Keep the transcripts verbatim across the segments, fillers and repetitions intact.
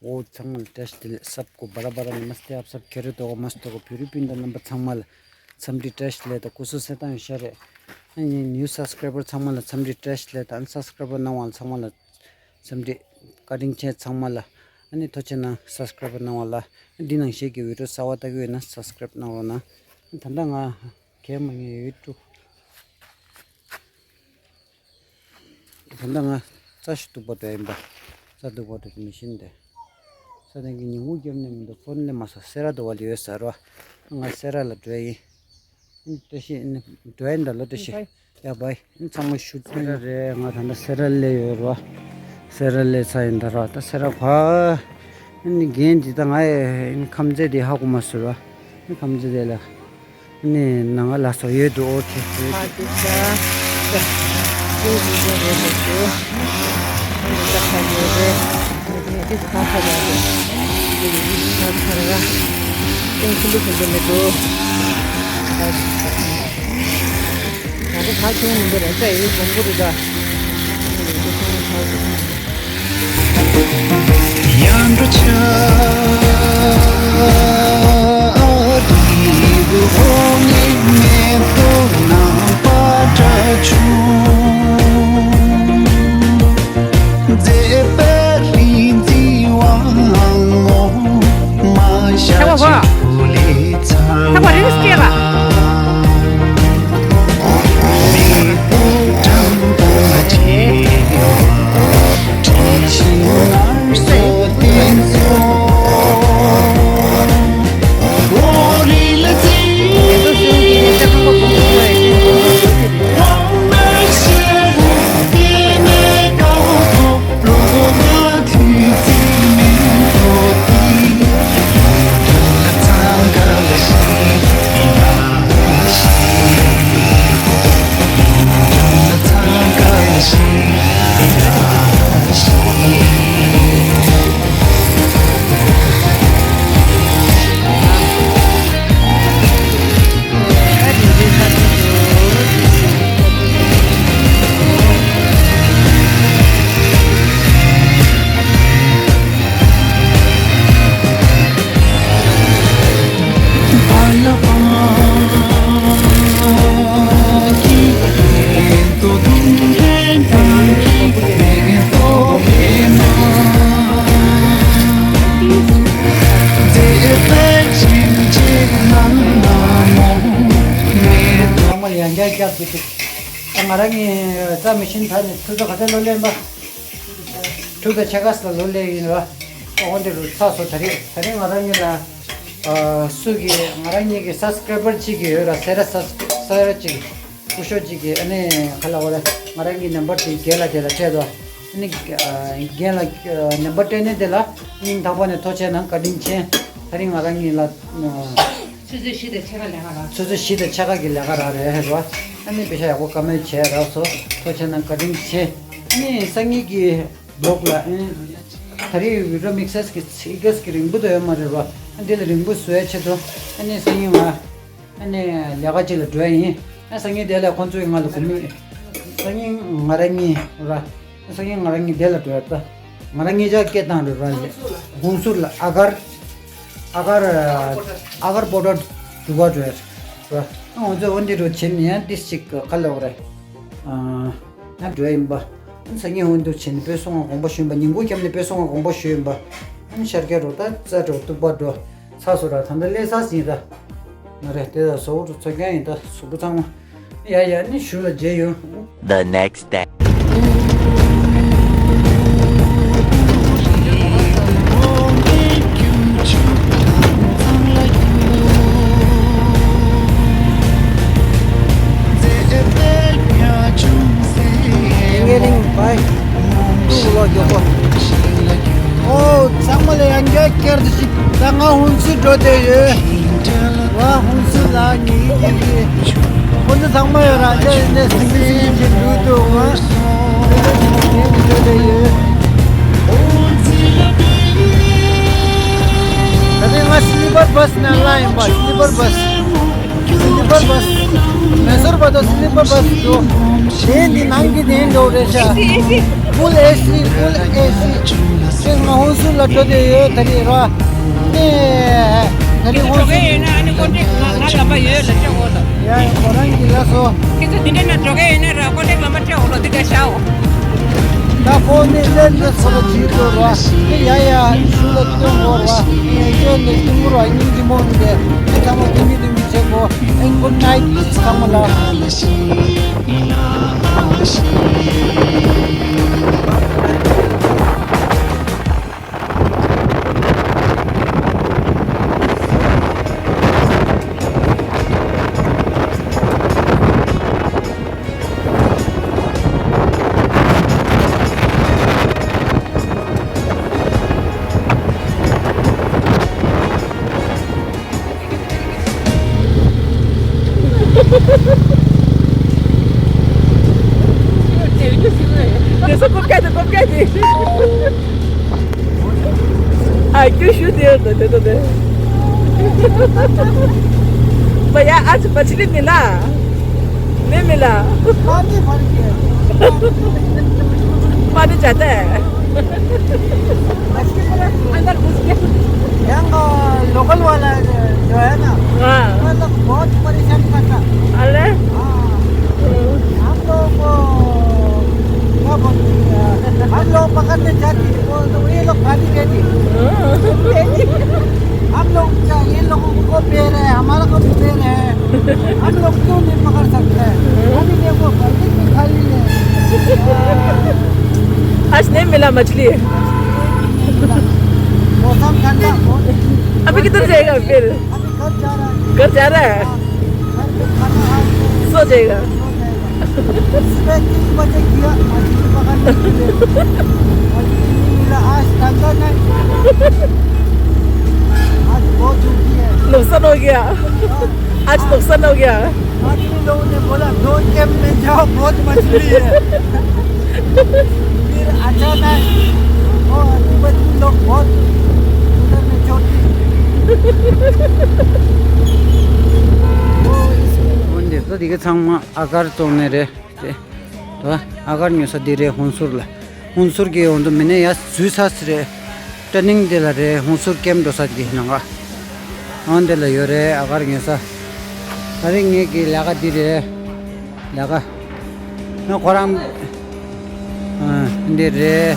འོ་ཚང་མ་ལ་བཀྲ་ཤིས་བདེ་ལེགས། सबको बड़ा बड़ा नमस्ते, आप सब खैरियत होगा, मस्त होगा। ཕྱི་རོལ་པ་དང་མ་སྟོ་གོ་ཕྱི་རོལ་པ་དང་རྣམ་པ་ཚང་མ་ལ་འཚམས་འདྲི་བཀྲ་ཤིས་བདེ་ལེགས་དང་སྐུ་གཟུགས་གསལ་ཐང་ཡོད་ཤག་རེད། ཨ་ནི་new subscriber ཚང་མ་ལ་འཚམས་འདྲི་བཀྲ་ཤིས་བདེ་ལེགས་དང་subscriber གནང་བ་ཚང་མ་ལ་འཚམས་འདྲི་བཀའ་དྲིན་ཆེ། ཚང་མ་ལ་ཨ་ནི་ཐུགས་རྗེ་གནང་subscriber གནང་བ་ལ། འདི་ནང་བཞིན་གྱི་video གསར་པ་ལྟ་གི་ཡོད་ན་subscribe གནང་རོགས་གནང་། ད་ལྟ་ང་གད་མོ་ངས་ཡོད་དུ། ད་ལྟ་ང་རྩྭ་ཞིག་གཏུབ་པར་འགྲོ་ཡིན་པ། རྩྭ་གཏུབ་པར་འགྲོ་མི་ཤེས་ཏེ། ས་སྟེང་གི་ཉིན་གུང་སྐྱབས་ནས་མི་འདུག་ཕོན་སླེབས་མ་སོང་། སེ་ར་དུ་བ་ལ་ཡོད་ས་རོ། ང་སེ་ར་ལ་འགྲོ་ཡིན། བཀྲ་ཤིས་འགྲོ་ཡིན་ད་ལོ་བཀྲ་ཤིས། ཡ་བའི་ཚང་མ་ཤུ་སེ་ར་རེད། ང་ད་ལྟ་སེ་ར་སླེབས་ཡོད་རོ། སེ་ར་སླེབས་ཚར་ཡིན་ད་རོ། ད་སེ་ར་ཕ། ཨ་ནི་རྒན་འདི་ད་ང་ཡི་ཁམས་ཚད་འདི་ཧ་གོ་མ་སོང་ར། ཨ་ནི་ཁམས་ཚད་དེ་ལ་ཨ་ནི་ནང་ང་ལ་སོ་ཡོད་འདུག་ཨོ་ཁེ་ཁེ། ཨ་ཅི་ད་ད་ཅི་ཟིག་ཟིག་རེད་མི་འདུག་ཨ་ནི་ད་ཁ་ཉོས་རེད། ཨ་ནི་ཅི་ཁ་ཁ་ཡོད་རེད། ཨ་ནི་ཁ་ཁ་ར་ཏན་ཁུ་ལུ་ཁུ་ལུ་མི་འདུག་ད་ད་ཁ་ཁྱོད་མི་འདུག་ར་ད་ཡི་གོང་བུ་རེད་ད། ཚང་མ་ཡང་བསྐྱར་བསྐྱར་དུ་ང་རང་གི་རྩྭ་མི་ཤིན་ཐ་ནི་ཐུགས་ཚོ་ག་ཚད་ལོ་ལེན་པ། ཐུགས་ཚོ་ཆ་ག་ས་ལོ་ལེན་ཡིན་ར། ཨོ་འདི་རུ་ཚ་སོ་ད་རེས་ད་རེས་ང་རང་གཉིས་ལ་སུ་གི་ང་རང་གཉིས་ཀྱི་སབ་སི་ཀ་རའི་བར་གཅིག་གི་ཡོད་ར། སེ་ར་སབ་སི་ཀ་རའི་བར་གཅིག་སྐུ་ཞབས་གཅིག་གི་ཨ་ནི་ག་ལ་འོ་ར་ང་རང་གི་ནམ་བར་དེ་རྒན་ལ་དེ་ལ་སྤྲད་དོ། ཨ་ནི་རྒན་ལ་ནམ་བར་སྤྲད་ནས་དེ་ལ་སྙིང་ཐག་པ་ནས་ཐུགས་རྗེ་གནང་བཀའ་དྲིན་ཆེ། ད་རེས་ང་རང་གཉིས་ལ། ཆུ་ཚོད་བཞི་དང་ཕྱེད་ཀ་ལས་ཀ་རག་ཆུ་ཚོད་བཞི་དང་ཕྱེད་ཀ་གི་ལས་ཀ་རག་རེད་ཧེ་རོ། ཨ་ནི་པེ་ཤ་ཡག་པོ་ཀ་མེད་བྱས་རག་སོ། ཐུགས་རྗེ་གནང་བཀའ་དྲིན་ཆེ། ཨ་ནི་སང་ཉིན་གྱི་བི་ལོག་ལ་ཨ་ནི་ད་རེས་བི་ཌི་ཡོ་མིག་སེ་གི་ཚིག་གེ་སི་གི་རིང་པོ་དུ་ཡོད་མ་རེད་རོ། ཨ་འདི་ལ་རིང་པོ་བཟོ་ཡ་ཆེད་དུ་ཨ་ནི་སང་ཉིན་ང་ཨ་ནི་ལས་ཀ་ཅིག་ལ་འགྲོ་ཡ་ཡིན། ཨ་སང་ཉིན་དེ་ལ་ཁོང་ཚོས་ང་ལ་གོ་མི་སང་ཉིན་ང་རང་གཉིས་ར། སང་ཉིན་ང་རང་གཉིས་དེ་ལ་འགྲོ་ཡ་ད། ང་རང་གཉིས་ཆ་སྐད་བཏང་རེད་ར་ལེ། ཧུན་སུར་ལ་ཨ་གར། ཨ་གར། ཨ་གར་བོ་ཌར་འགྲུལ་པ་འགྲོ་ཡ་ར། ང་ཚོ་འོན་ཏེ་འགྲོ་བྱེད་ནས་ཡང་ཏིས་ཅིག་ག་ལ་འོ་རེད། ཨ་ཡང་འགྲོ་ཡ་ཡིན་པ། སང་ཉིན་འོན་ཏེ་བྱེད་ནས་དཔེ་སོང་ང་དགོངས་པ་ཞུ་ཡིན་པ། ཉིན་གུང་ཁྱམས་ནས་དཔེ་སོང་ང་དགོངས་པ་ཞུ་ཡིན་པ། ཨ་ནི་ཤར་རྒྱག་འགྲོ་ད་རྩྭ་འགྲོ་གཏུབ་པ་འགྲོ། ཚ་སོ་ར་ད་ལྟ་སླེབས་ས་ཟིན་ར། ང་རེ་དེ་ད་བཟོ་བོ་ཚོ་རྐྱང་ཡིན་ད་གཟུགས་པོ་ཚང་མ། ཡ་ཡ་ནི་ཞུ་ལ་རྗེས་ཡོང་། The next day. ངེ་རིང་བའི། ཏུ་ལོ་མགྱོགས་པོ། ཨོ་ཚང་མ་ལ་ཡང་བསྐྱར་བསྐྱར་དུ་ཞིག་ད་ང་ཧུན་སུར་འགྲོ་བསྡད་ཡོད། ང་ཧུན་སུར་ལ་ངེད་ཀྱི་ཁོ་ཚོ་ཚང་མ་ཡོད་ར་འདི་ནས་སིང་སིང་གི་འགྲོ་འདུག་ང་དེ་ཚོ་ཞིག་ངེད་ཀྱི་འགྲོ་བསྡད་ཡོད། ད་ལྟ་ང་སི་ལི་པར་བྷ་སི་ནང་ལ་ཡིན་པ། སི་ལི་པར་བྷ་སི། སི་ལི་པར་བྷ་སི། མེ་སོར་བར་དུ་སི་ལི་པར་བྷ་སི་འགྲོ། དེ་འདི་ནང་གི་དེ་འགྲོ་རེད་ཤག Full A C, full A C. ཁྱེད་ང་ཧོན་སུར་ལ་འགྲོ་བསྡད་ཡོད་ད་རེད་ར། ནས་ད་རེད་ཧོན་སུར། འགྲོ་གི་ཡོད་ན་ཨ་ནི་ཀོན་ཊེག་ང་ང་ལ་པ་ཡོད་ལ་ཅོག་འོ་ལ། ཡ་ཁོ་རང་གི་ལ་སོ། ཁྱེད་ཚོ་འདི་འདྲ་ན་འགྲོ་གི་ཡོད་ན་ར་ཀོན་ཊེག་ལ་མ་སྤྲད་འོ་ལ་འདི་ག་ཤའོ། ད་ཁོ་ནས་ལན་ལ་སོ་ལ་བྱིས་འགྲོ་ར། དེ་ཡ་ཡ་ཤུ་ལ་སྟོན་འོ་ར། ངས་ཁྱོད་ནས་སྟོན་འོ་ར་སྙིང་རྗེ་མོ་འདི་དེ་ཚང་མ་སྟོན་གི་སྟོན་གི་བྱེད་དགོས། And good night ཚང་མ་ལ། དེ་ཚོ་ཀོ་སྐད་དེ་ཀོ་སྐད་དེ། ཨ་ཀྱུ་ཤུ་དེ་ཡོད་དོ་དེ་དོ་དེ། མ་ཡ་ཨ་ཅི་མ་ཆི་ལི་མི་ལ། མི་མི་ལ། पानी भर के। पानी जाता है। अंदर घुस के। यहाँ का लोकल वाला जो है ना, हाँ। मतलब बहुत परेशान करता। अरे। हाँ। हम लोग को क्या बोलते हैं, हम लोग पकड़ने जाते हैं, वो तो ये लोग गाली देते हैं। हम लोग क्या, ये लोगों को बेर है, हमारा को भी बेर है। हम लोग क्यों नहीं पकड़ सकते हैं? अभी देखो, बल्कि भी खाली है। आज नहीं मिला मछली। मौसम ठंडा हो। अभी किधर जाएगा फिर? अभी घर जा रहा है। घर जा रहा है? हाँ, घर पे खाना खा के सो जाएगा। सो जाएगा। सुबह तीन बजे गया मछली पकड़ने के लिए। मछली नहीं मिला, आज धंधा नहीं। आज बहुत दुखी है। नुकसान हो गया। हाँ। आज नुकसान हो गया। आदमी लोगों ने बोला, "दो कैंप में जाओ, बहुत मछली है।" फिर अचानक वो आदिवासी लोग बहुत उधर में चोटी। वो इसमें འོན་ཏེ་ད་འདི་ག་ཚང་མ་ཨ་གར་བཙོང་ནས་རེད་དེ། ད་ཨ་གར་ཉོ་ས་འདི་རེད། ཧོན་སུར་ལ། ཧོན་སུར་གྱི་འོན་ཏེ་མི་ནས་ཡ་ཟུས་ས་སི་རེད། ཊ་ནིང་དེ་ལ་རེད། ཧོན་སུར་ཀེམ་འགྲོ་ས་དེ་ནང་ག་ཨང་དེ་ལ་ཡོད་རེད། ཨ་གར་ཉོ་ས། ད་རིང་ངེད་ཀྱི་ལས་ཀ་འདི་རེད། ལས་ཀ་ང་ཁོ་རང་ཨ་འདི་རེད།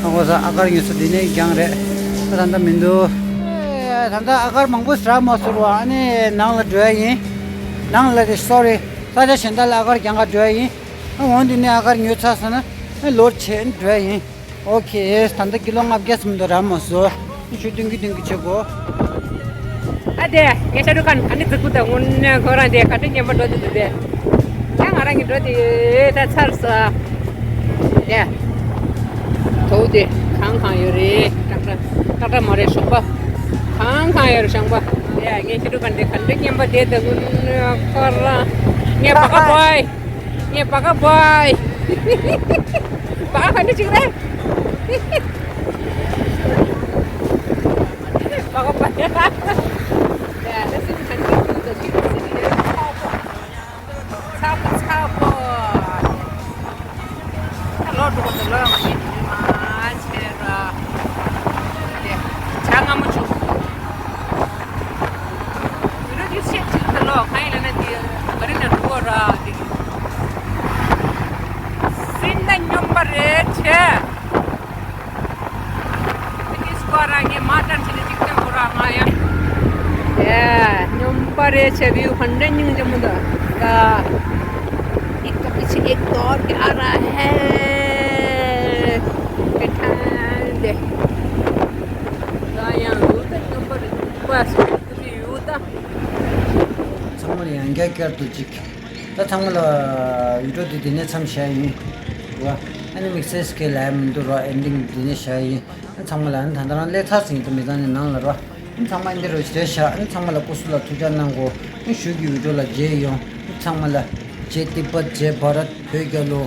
ཨ་ཁོ་ས་ཨ་གར་ཉོ་ས་འདི་ནས་རྒྱང་རེད། ད་ད་ལྟ་མི་འདུག་ད་ལྟ་ཨ་གར་མང་པོ་ཟ་མ་སོར་བ། ཨ་ནི་ནང་ལ་འགྲོ་ཡ་ཡིན། ནང་ལ་རེད། སོ་རི། ས་ཆ་གཞན་དག་ལ་ཨ་གར་རྒྱང་ག་འགྲོ་ཡ་ཡིན། ཨ་འོན་ཏེ་ནས་ཨ་གར་ཉོས་ཚར་སོང་ན་ཨ་ལོར་ཆེན་འགྲོ་ཡ་ཡིན། ཨོ་ཁེ། ད་ལྟ་ཀི་ལོ་ལྔ་བརྒྱ་ཙམ་དུ་རག་མ་སོང་། ཤུ་ཏུང་གི་ཏུང་གི་བྱེད་དགོས། ཨ་དེ་ངས་ཤ་ཁྲུ་ཁན་ཨ་ནི་ཛི་ཀུ་ད་སྔོན་ནས་ཁོ་རང་དེ་ཁ་ཏྲ་ཉན་པ་འགྲོ་དུས་དེ། ཡང་ང་རང་གི་འགྲོ་དེ་ད་ཚར་ས། དེ། དོ་དེ་གང་གང་ཡོད་རེད། ཀྲག་ཀྲག་ཀྲག་ཀྲག་མ་རེད། ཞོགས་པ། གང་གང་ཡོད་རེད་ཞོགས་པ། དེ་ངས་ཤ་ཁྲུ་ཁན་དེ་ཁ་ཏྲ་ཉན་པ་དེ་ད་སྔོན་ཁོ་རང་ངས་བ་ག་བོའི། ངས་བ་ག་བོའི། བ་ག་ག་འདྲ་ཅིག་རེད། བ་ག་བོའི། Yeah, this is country food, the chicken city. ཚ་པོ་ཚ་པོ། ད་ལོ་འགྲོ་གི་འདུག་ལོ་ཡང་མ་ཉལ་འདུག་མ་བྱས་ར། དེ་ཇ་མངར་མོ་བྱུང་། ཡུ་རོ་དེ་ཤེད་ཅིག་ད་ལོ་གང་ཡིན་ལབ་ན་དེ་ག་རི་ན་འགྲོ་གི་ར་དེ། སེམས་ད་སྙོམས་པ་རེད་བྱས། དེ་ནས་སྐོར་ར་ངས་མ་ལྟར་བྱས་ནས་ཅིག་སྟོན་གོ་ར་ང་ཡང་། ཡ། སྙོམས་པ་རེད་བྱས་བིའུ་ཧན་ཌེ་ཉིང་ཉམ་མོ་ད། ད། एक तो पीछे एक दौड़ के आ रहा है। बैठा है दे। ད་ཡང་ཡུ་ད་སྙོམས་པ་རེད། པ་སུ་ཡུ་ད་ཡུ་ད། ཚང་མ་ལ་ཡང་བསྐྱར་བསྐྱར་དུ་ཅིག་ད་ཚང་མ་ལ་ཡུ་ཊུབ་དེ་འདི་ནས་མཚམས་བཞག་ཡིན། རེད་བ། ཨ་ནི་དམིགས་བསལ་སྐད་ལབ་ཡ་མི་འདུག་ར། ཨེན་ཌིང་འདི་ནས་བཞག་ཡིན། ཨ་ཚང་མ་ལ་ཨ་ནི་ད་ལྟ་རང་སླེབས་ཚར་ཟིན་ད་མི་ཚང་ནས་ནང་ལ་ར། ཨ་ཚང་མ་ཨ་འདི་རུ་བྱས་བཞག་ཨ་ཚང་མ་ལ་སྐུ་གཟུགས་ལ་ཐུགས་ཅག་གནང་གོ་ཨ་གཞུག་གི་ཡུ་ཊུབ་ལ་མཇལ་ཡོང་། ཨ་ཚང་མ་ལ་ཇེ་ཏི་པད་ཇེ་བྷ་རད། བོད་རྒྱལ་ལོ།